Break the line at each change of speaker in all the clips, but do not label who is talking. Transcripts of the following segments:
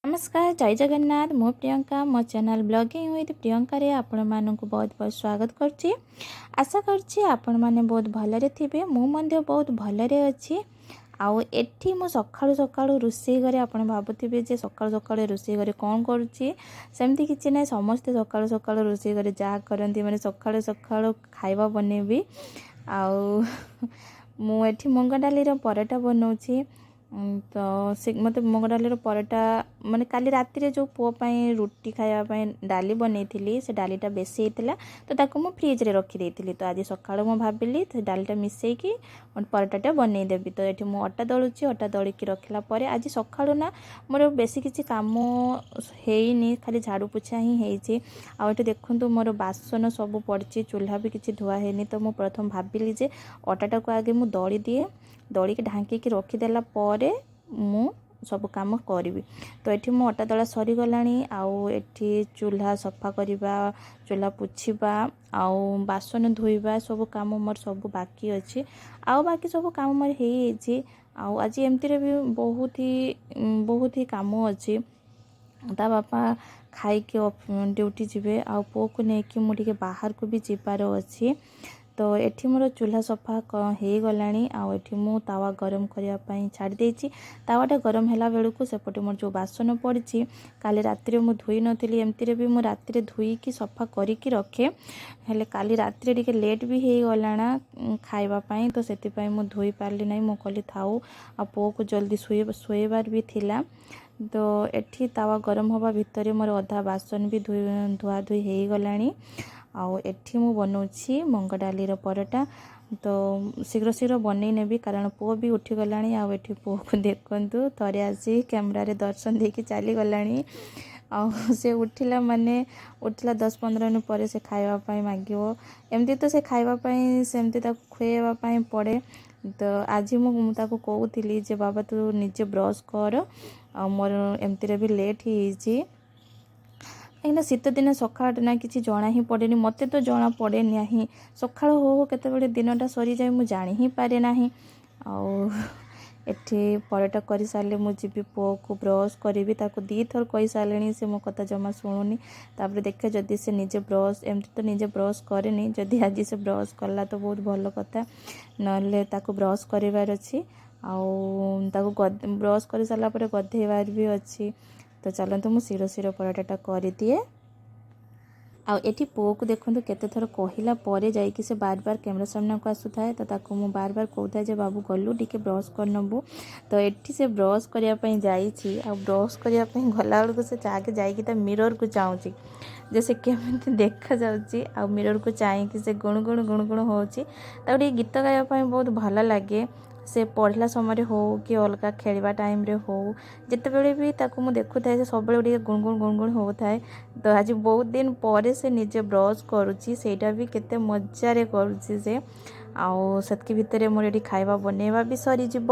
ନମସ୍କାର, ଜୟ ଜଗନ୍ନାଥ। ମୁଁ ପ୍ରିୟଙ୍କା, ମୋ ଚ୍ୟାନେଲ୍ ବ୍ଲଗିଂ ୱିଥ୍ ପ୍ରିୟଙ୍କାରେ ଆପଣମାନଙ୍କୁ ବହୁତ ବହୁତ ସ୍ୱାଗତ କରୁଛି। ଆଶା କରୁଛି ଆପଣମାନେ ବହୁତ ଭଲରେ ଥିବେ। ମୁଁ ମଧ୍ୟ ବହୁତ ଭଲରେ ଅଛି। ଆଉ ଏଠି ମୁଁ ସକାଳୁ ସକାଳୁ ରୋଷେଇ ଘରେ। ଆପଣ ଭାବୁଥିବେ ଯେ ସକାଳୁ ସକାଳୁ ରୋଷେଇ ଘରେ କ'ଣ କରୁଛି। ସେମିତି କିଛି ନାହିଁ। ସମସ୍ତେ ସକାଳୁ ସକାଳୁ ରୋଷେଇ ଘରେ ଯାହା କରନ୍ତି, ମାନେ ସକାଳୁ ସକାଳୁ ଖାଇବା ବନେଇବି। ଆଉ ମୁଁ ଏଠି ମୁଗ ଡାଲିର ପରଟା ବନାଉଛି। ତ ସେ ମୋତେ ମୁଗ ଡାଲିର ପରଟା, ମାନେ କାଲି ରାତିରେ ଯେଉଁ ପୁଅ ପାଇଁ ରୁଟି ଖାଇବା ପାଇଁ ଡାଲି ବନେଇଥିଲି, ସେ ଡାଲିଟା ବେଶୀ ହେଇଥିଲା, ତ ତାକୁ ମୁଁ ଫ୍ରିଜରେ ରଖିଦେଇଥିଲି। ତ ଆଜି ସକାଳୁ ମୁଁ ଭାବିଲି ସେ ଡାଲିଟା ମିଶାଇକି ପରଟାଟା ବନେଇଦେବି। ତ ଏଠି ମୁଁ ଅଟା ଦଳୁଛି। ଅଟା ଦଳିକି ରଖିଲା ପରେ ଆଜି ସକାଳୁ ନା ମୋର ବେଶୀ କିଛି କାମ ହେଇନି, ଖାଲି ଝାଡ଼ୁ ପୋଛା ହିଁ ହେଇଛି। ଆଉ ଏଠି ଦେଖନ୍ତୁ, ମୋର ବାସନ ସବୁ ପଡ଼ିଛି, ଚୁଲ୍ହା ବି କିଛି ଧୁଆ ହେଇନି। ତ ମୁଁ ପ୍ରଥମ ଭାବିଲି ଯେ ଅଟାଟାକୁ ଆଗେ ମୁଁ ଦଳି ଦିଏ। ଦଳିକି ଢାଙ୍କିକି ରଖିଦେଲା ପରେ ମୁଁ ସବୁ କାମ କରିବି। ତ ଏଠି ମୋ ଅଟା ଦଳା ସରିଗଲାଣି। ଆଉ ଏଠି ଚୁଲ୍ହା ସଫା କରିବା, ଚୁଲ୍ହା ପୋଛିବା ଆଉ ବାସନ ଧୋଇବା, ସବୁ କାମ ମୋର ସବୁ ବାକି ଅଛି। ଆଉ ବାକି ସବୁ କାମ ମୋର ହେଇଯାଇଛି। ଆଉ ଆଜି ଏମିତିରେ ବି ବହୁତ ହି କାମ ଅଛି। ତା ବାପା ଖାଇକି ଡ୍ୟୁଟି ଯିବେ ଆଉ ପୁଅକୁ ନେଇକି ମୁଁ ଟିକେ ବାହାରକୁ ବି ଯିବାର ଅଛି। ତ ଏଠି ମୋର ଚୁଲ୍ହା ସଫା ହେଇଗଲାଣି। ଆଉ ଏଠି ମୁଁ ତାୱା ଗରମ କରିବା ପାଇଁ ଛାଡ଼ି ଦେଇଛି। ତାୱାଟା ଗରମ ହେଲା ବେଳକୁ ସେପଟେ ମୋର ଯେଉଁ ବାସନ ପଡ଼ିଛି, କାଲି ରାତିରେ ମୁଁ ଧୋଇ ନଥିଲି। ଏମିତିରେ ବି ମୁଁ ରାତିରେ ଧୋଇକି ସଫା କରିକି ରଖେ, ହେଲେ କାଲି ରାତିରେ ଟିକେ ଲେଟ୍ ବି ହେଇଗଲାଣା ଖାଇବା ପାଇଁ, ତ ସେଥିପାଇଁ ମୁଁ ଧୋଇ ପାରିଲି ନାହିଁ। ମୁଁ କହିଲି ଥାଉ। ଆଉ ପୁଅକୁ ଜଲ୍ଦି ଶୋଇବାର ବି ଥିଲା। ତ ଏଠି ତାୱା ଗରମ ହେବା ଭିତରେ ମୋର ଅଧା ବାସନ ବି ଧୁଆ ଧୋଇ ହେଇଗଲାଣି। ଆଉ ଏଠି ମୁଁ ବନାଉଛି ମୁଗ ଡାଲିର ପରଟା। ତ ଶୀଘ୍ର ଶୀଘ୍ର ବନେଇ ନେବି, କାରଣ ପୁଅ ବି ଉଠିଗଲାଣି। ଆଉ ଏଠି ପୁଅକୁ ଦେଖନ୍ତୁ, ଥରେ ଆସି କ୍ୟାମେରାରେ ଦର୍ଶନ ଦେଇକି ଚାଲିଗଲାଣି। ଆଉ ସେ ଉଠିଲା, ମାନେ ଉଠିଲା 10-15 ମିନିଟ୍ ପରେ ସେ ଖାଇବା ପାଇଁ ମାଗିବ। ଏମିତି ତ ସେ ଖାଇବା ପାଇଁ ସେମିତି ତାକୁ ଖୁଆଇବା ପାଇଁ ପଡ଼େ। ତ ଆଜି ମୁଁ ତାକୁ କହୁଥିଲି ଯେ ବାବା, ତୁ ନିଜେ ବ୍ରସ୍ କର, ଆଉ ମୋର ଏମିତିରେ ବି ଲେଟ୍ ହେଇଯାଇଛି। କାହିଁକିନା ଶୀତ ଦିନ ସକାଳଟା ନା କିଛି ଜଣା ହିଁ ପଡ଼େନି। ମୋତେ ତ ଜଣା ପଡ଼େ ନାହିଁ। ସକାଳ ହଉ ହଉ କେତେବେଳେ ଦିନଟା ସରିଯାଏ, ମୁଁ ଜାଣି ହିଁ ପାରେ ନାହିଁ। ଆଉ ଏଠି ପରଟା କରିସାରିଲେ ମୁଁ ଯିବି ପୁଅକୁ ବ୍ରସ୍ କରିବି। ତାକୁ ଦୁଇଥର କହିସାରିଲିଣି, ସେ ମୋ କଥା ଜମା ଶୁଣୁନି। ତାପରେ ଦେଖେ ଯଦି ସେ ନିଜେ ବ୍ରସ୍, ଏମିତି ତ ନିଜେ ବ୍ରସ୍ କରେନି, ଯଦି ଆଜି ସେ ବ୍ରସ୍ କଲା ତ ବହୁତ ଭଲ କଥା, ନହେଲେ ତାକୁ ବ୍ରସ୍ କରିବାର ଅଛି। ଆଉ ତାକୁ ବ୍ରସ୍ କରିସାରିଲା ପରେ ଗଧେଇବାର ବି ଅଛି। ତ ଚାଲନ୍ତୁ, ମୁଁ ଶୀଘ୍ର ଶୀଘ୍ର ପରଟାଟା କରିଦିଏ। ଆଉ ଏଠି ପୁଅକୁ ଦେଖନ୍ତୁ, କେତେ ଥର କହିଲା ପରେ ଯାଇକି ସେ ବାର ବାର କ୍ୟାମେରା ସାମ୍ନାକୁ ଆସୁଥାଏ। ତ ତାକୁ ମୁଁ ବାର ବାର କହୁଥାଏ ଯେ ବାବୁ, ଗଲୁ ଟିକେ ବ୍ରସ୍ କରିନେବୁ। ତ ଏଠି ସେ ବ୍ରସ୍ କରିବା ପାଇଁ ଯାଇଛି। ଆଉ ବ୍ରସ୍ କରିବା ପାଇଁ ଗଲାବେଳକୁ ସେ ଆଗେ ଯାଇକି ତା ମିରର୍କୁ ଚାହୁଁଛି ଯେ ସେ କେମିତି ଦେଖାଯାଉଛି। ଆଉ ମିରର୍କୁ ଚାହିଁକି ସେ ଗୁଣୁ ଗୁଣୁ ଗୁଣୁ ଗୁଣୁ ହେଉଛି। ତାକୁ ଟିକେ ଗୀତ ଗାଇବା ପାଇଁ ବହୁତ ଭଲ ଲାଗେ। ସେ ପଢ଼ିଲା ସମୟରେ ହଉ କି ଅଲଗା ଖେଳିବା ଟାଇମ୍ରେ ହଉ, ଯେତେବେଳେ ବି ତାକୁ ମୁଁ ଦେଖୁଥାଏ, ସେ ସବୁବେଳେ ଟିକେ ଗୁଣୁ ଗୁଣୁ ଗୁଣୁ ଗୁଣୁ ହେଉଥାଏ। ତ ଆଜି ବହୁତ ଦିନ ପରେ ସେ ନିଜେ ବ୍ରସ୍ କରୁଛି, ସେଇଟା ବି କେତେ ମଜାରେ କରୁଛି ସେ। ଆଉ ସେତିକି ଭିତରେ ମୋର ଏଠି ଖାଇବା ବନେଇବା ବି ସରିଯିବ।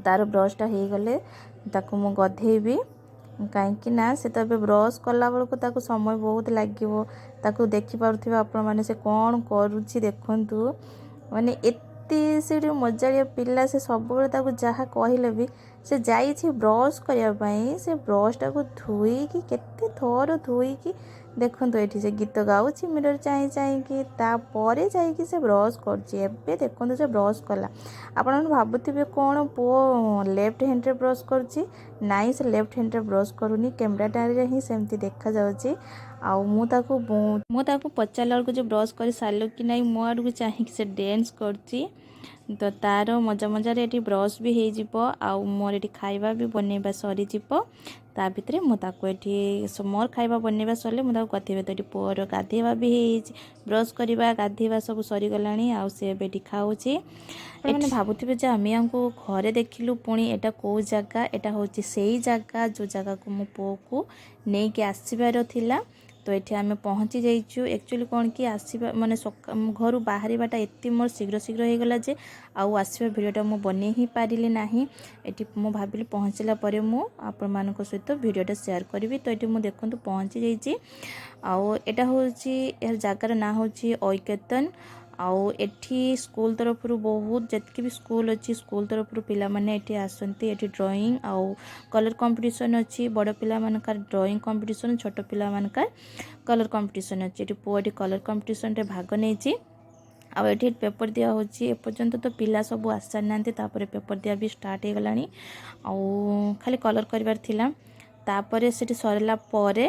ତାର ବ୍ରସ୍ଟା ହେଇଗଲେ ତାକୁ ମୁଁ ଗଧେଇବି, କାହିଁକି ନା ସେ ତ ଏବେ ବ୍ରସ୍ କଲା ବେଳକୁ ତାକୁ ସମୟ ବହୁତ ଲାଗିବ। ତାକୁ ଦେଖିପାରୁଥିବେ ଆପଣମାନେ, ସେ କ'ଣ କରୁଛି ଦେଖନ୍ତୁ। ମାନେ ଏତେ ସେ ଟିକେ ମଜାଳିଆ ପିଲା। ସେ ସବୁବେଳେ ତାକୁ ଯାହା କହିଲେ ବି, ସେ ଯାଇଛି ବ୍ରସ୍ କରିବା ପାଇଁ, ସେ ବ୍ରସ୍ଟାକୁ ଧୋଇକି, କେତେ ଥର ଧୋଇକି, ଦେଖନ୍ତୁ ଏଠି ସେ ଗୀତ ଗାଉଛି ମିରର୍ ଚାହିଁ ଚାହିଁକି, ତାପରେ ଯାଇକି ସେ ବ୍ରସ୍ କରୁଛି। ଏବେ ଦେଖନ୍ତୁ, ସେ ବ୍ରସ୍ କଲା। ଆପଣମାନେ ଭାବୁଥିବେ କ'ଣ ପୁଅ ଲେଫ୍ଟ ହ୍ୟାଣ୍ଡରେ ବ୍ରସ୍ କରୁଛି? ନାଇଁ, ସେ ଲେଫ୍ଟ ହ୍ୟାଣ୍ଡରେ ବ୍ରସ୍ କରୁନି, କ୍ୟାମେରାଟାରେ ହିଁ ସେମିତି ଦେଖାଯାଉଛି। ଆଉ ମୁଁ ତାକୁ ପଚାରିଲା ବେଳକୁ ଯେ ବ୍ରସ୍ କରି ସାରିଲୁ କି ନାହିଁ, ମୋ ଆଡ଼କୁ ଚାହିଁକି ସେ ଡ୍ୟାନ୍ସ କରୁଛି। ତ ତାର ମଜା ମଜାରେ ଏଠି ବ୍ରସ୍ ବି ହେଇଯିବ ଆଉ ମୋର ଏଠି ଖାଇବା ବି ବନେଇବା ସରିଯିବ। ତା ଭିତରେ ମୁଁ ତାକୁ ଏଠି, ମୋର ଖାଇବା ବନେଇବା ସରିଲେ ମୁଁ ତାକୁ ଗାଧେଇବି। ତ ଏଠି ପୁଅର ଗାଧେଇବା ବି ହେଇଯାଇଛି। ବ୍ରସ୍ କରିବା, ଗାଧେଇବା ସବୁ ସରିଗଲାଣି। ଆଉ ସେ ଏବେ ଏଠି ଖାଉଛି। ଆପଣମାନେ ଭାବୁଥିବେ ଯେ ଆମେ ୟାଙ୍କୁ ଘରେ ଦେଖିଲୁ, ପୁଣି ଏଇଟା କେଉଁ ଜାଗା? ଏଇଟା ହେଉଛି ସେଇ ଜାଗା, ଯେଉଁ ଜାଗାକୁ ମୋ ପୁଅକୁ ନେଇକି ଆସିବାର ଥିଲା। ତ ଏଠି ଆମେ ପହଞ୍ଚି ଯାଇଛୁ। ଆକ୍ଚୁଆଲି କ'ଣ କି ଆସିବା, ମାନେ ଘରୁ ବାହାରିବାଟା ଏତେ ମୋର ଶୀଘ୍ର ଶୀଘ୍ର ହେଇଗଲା ଯେ ଆଉ ଆସିବା ଭିଡ଼ିଓଟା ମୁଁ ବନେଇ ହିଁ ପାରିଲି ନାହିଁ। ଏଠି ମୁଁ ଭାବିଲି ପହଞ୍ଚିଲା ପରେ ମୁଁ ଆପଣମାନଙ୍କ ସହିତ ଭିଡ଼ିଓଟା ସେୟାର କରିବି। ତ ଏଠି ମୁଁ ଦେଖନ୍ତୁ ପହଞ୍ଚି ଯାଇଛି। ଆଉ ଏଇଟା ହେଉଛି, ଏହାର ଜାଗାର ନାଁ ହେଉଛି ଐକେତନ। ଆଉ ଏଠି ସ୍କୁଲ ତରଫରୁ ବହୁତ, ଯେତିକି ବି ସ୍କୁଲ ଅଛି, ସ୍କୁଲ ତରଫରୁ ପିଲାମାନେ ଏଠି ଆସନ୍ତି। ଏଠି ଡ୍ରଇଂ ଆଉ କଲର୍ କମ୍ପିଟିସନ୍ ଅଛି। ବଡ଼ ପିଲାମାନଙ୍କର ଡ୍ରଇଂ କମ୍ପିଟିସନ୍, ଛୋଟ ପିଲାମାନଙ୍କର କଲର୍ କମ୍ପିଟିସନ୍ ଅଛି। ଏଠି ପୁଅ ଏଠି କଲର୍ କମ୍ପିଟିସନ୍ରେ ଭାଗ ନେଇଛି। ଆଉ ଏଠି ପେପର୍ ଦିଆହେଉଛି। ଏପର୍ଯ୍ୟନ୍ତ ତ ପିଲା ସବୁ ଆସିସାରିନାହାନ୍ତି। ତାପରେ ପେପର୍ ଦିଆ ବି ଷ୍ଟାର୍ଟ ହେଇଗଲାଣି ଆଉ ଖାଲି କଲର୍ କରିବାର ଥିଲା। ତାପରେ ସେଠି ସରିଲା ପରେ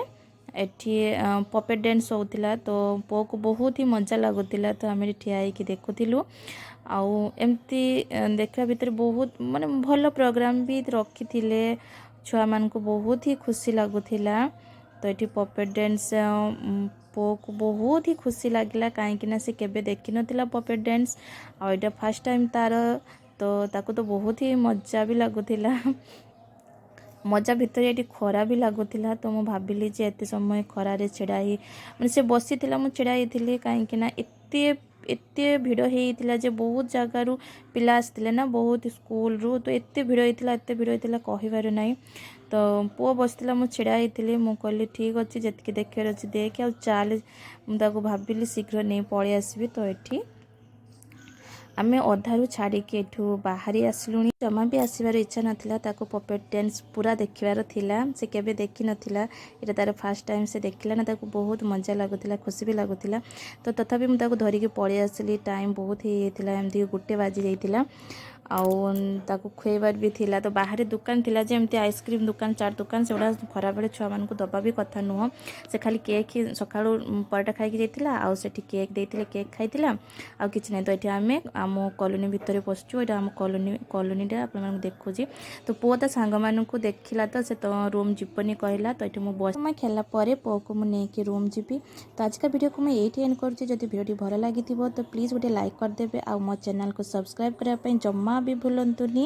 ଏଠି ପପେଟ୍ ଡ୍ୟାନ୍ସ ହେଉଥିଲା। ତ ପୁଅକୁ ବହୁତ ହି ମଜା ଲାଗୁଥିଲା। ତ ଆମେ ଏଠି ଠିଆ ହେଇକି ଦେଖୁଥିଲୁ। ଆଉ ଏମିତି ଦେଖିବା ଭିତରେ ବହୁତ ମାନେ ଭଲ ପ୍ରୋଗ୍ରାମ୍ ବି ରଖିଥିଲେ। ଛୁଆମାନଙ୍କୁ ବହୁତ ହି ଖୁସି ଲାଗୁଥିଲା। ତ ଏଠି ପପେଟ୍ ଡ୍ୟାନ୍ସ ପୁଅକୁ ବହୁତ ହି ଖୁସି ଲାଗିଲା, କାହିଁକି ନା ସେ କେବେ ଦେଖିନଥିଲା ପପେଟ୍ ଡ୍ୟାନ୍ସ ଆଉ ଏଇଟା ଫାର୍ଷ୍ଟ ଟାଇମ୍ ତାର। ତ ତାକୁ ତ ବହୁତ ହି ମଜା ବି ଲାଗୁଥିଲା। ମଜା ଭିତରେ ଏଠି ଖରା ବି ଲାଗୁଥିଲା। ତ ମୁଁ ଭାବିଲି ଯେ ଏତେ ସମୟ ଖରାରେ ଛିଡ଼ା ହେଇ, ମାନେ ସେ ବସିଥିଲା, ମୁଁ ଛିଡ଼ା ହେଇଥିଲି, କାହିଁକି ନା ଏତେ ଏତେ ଭିଡ଼ ହେଇଥିଲା ଯେ ବହୁତ ଜାଗାରୁ ପିଲା ଆସିଥିଲେ ନା, ବହୁତ ସ୍କୁଲରୁ। ତ ଏତେ ଭିଡ଼ ହେଇଥିଲା, ଏତେ ଭିଡ଼ ହେଇଥିଲା, କହିବାର ନାହିଁ। ତ ପୁଅ ବସିଥିଲା, ମୁଁ ଛିଡ଼ା ହେଇଥିଲି। ମୁଁ କହିଲି, ଠିକ୍ ଅଛି, ଯେତିକି ଦେଖିବାର ଅଛି ଦେଖେ ଆଉ ଚାଲେ। ମୁଁ ତାକୁ ଭାବିଲି ଶୀଘ୍ର ନେଇ ପଳେଇ ଆସିବି। ତ ଏଠି ଆମେ ଅଧାରୁ ଛାଡ଼ିକି ଏଠୁ ବାହାରି ଆସିଲୁଣି। ଜମା ବି ଆସିବାର ଇଚ୍ଛା ନଥିଲା। ତାକୁ ପପେଟ୍ ଡ୍ୟାନ୍ସ ପୁରା ଦେଖିବାର ଥିଲା। ସେ କେବେ ଦେଖିନଥିଲା, ଏଇଟା ତାର ଫାର୍ଷ୍ଟ ଟାଇମ୍ ସେ ଦେଖିଲା ନା। ତାକୁ ବହୁତ ମଜା ଲାଗୁଥିଲା, ଖୁସି ବି ଲାଗୁଥିଲା। ତ ତଥାପି ମୁଁ ତାକୁ ଧରିକି ପଳେଇ ଆସିଲି। ଟାଇମ୍ ବହୁତ ହେଇଯାଇଥିଲା, ଏମିତି 1 ବାଜି ଯାଇଥିଲା ଆଉ ତାକୁ ଖୁଆଇବାର ବି ଥିଲା। ତ ବାହାରେ ଦୋକାନ ଥିଲା ଯେ ଏମିତି ଆଇସ୍କ୍ରିମ୍ ଦୋକାନ, ଚାଟ୍ ଦୋକାନ, ସେଗୁଡ଼ା ଖରାବେଳେ ଛୁଆମାନଙ୍କୁ ଦେବା ବି କଥା ନୁହଁ। ସେ ଖାଲି କେକ୍, ସକାଳୁ ପରଟା ଖାଇକି ଯାଇଥିଲା ଆଉ ସେଠି କେକ୍ ଦେଇଥିଲେ, କେକ୍ ଖାଇଥିଲା, ଆଉ କିଛି ନାହିଁ। ତ ଏଠି ଆମେ ଆମ କଲୋନୀ ଭିତରେ ପଶିଛୁ। ଏଇଟା ଆମ କଲୋନୀ, କଲୋନୀଟା ଆପଣମାନଙ୍କୁ ଦେଖୁଛି। ତ ପୁଅ ତା ସାଙ୍ଗମାନଙ୍କୁ ଦେଖିଲା, ତ ସେ ତ ରୁମ୍ ଯିବନି କହିଲା। ତ ଏଠି ମୁଁ ବସ ଖେଳିଲା ପରେ ପୁଅକୁ ମୁଁ ନେଇକି ରୁମ୍ ଯିବି। ତ ଆଜିକା ଭିଡ଼ିଓକୁ ମୁଁ ଏଇଠି ଏଣ୍ଡ କରୁଛି। ଯଦି ଭିଡ଼ିଓଟି ଭଲ ଲାଗିଥିବ, ତ ପ୍ଲିଜ୍ ଗୋଟେ ଲାଇକ୍ କରିଦେବେ ଆଉ ମୋ ଚ୍ୟାନେଲକୁ ସବସ୍କ୍ରାଇବ୍ କରିବା ପାଇଁ ଜମା ବି ଭୁଲନ୍ତୁନି।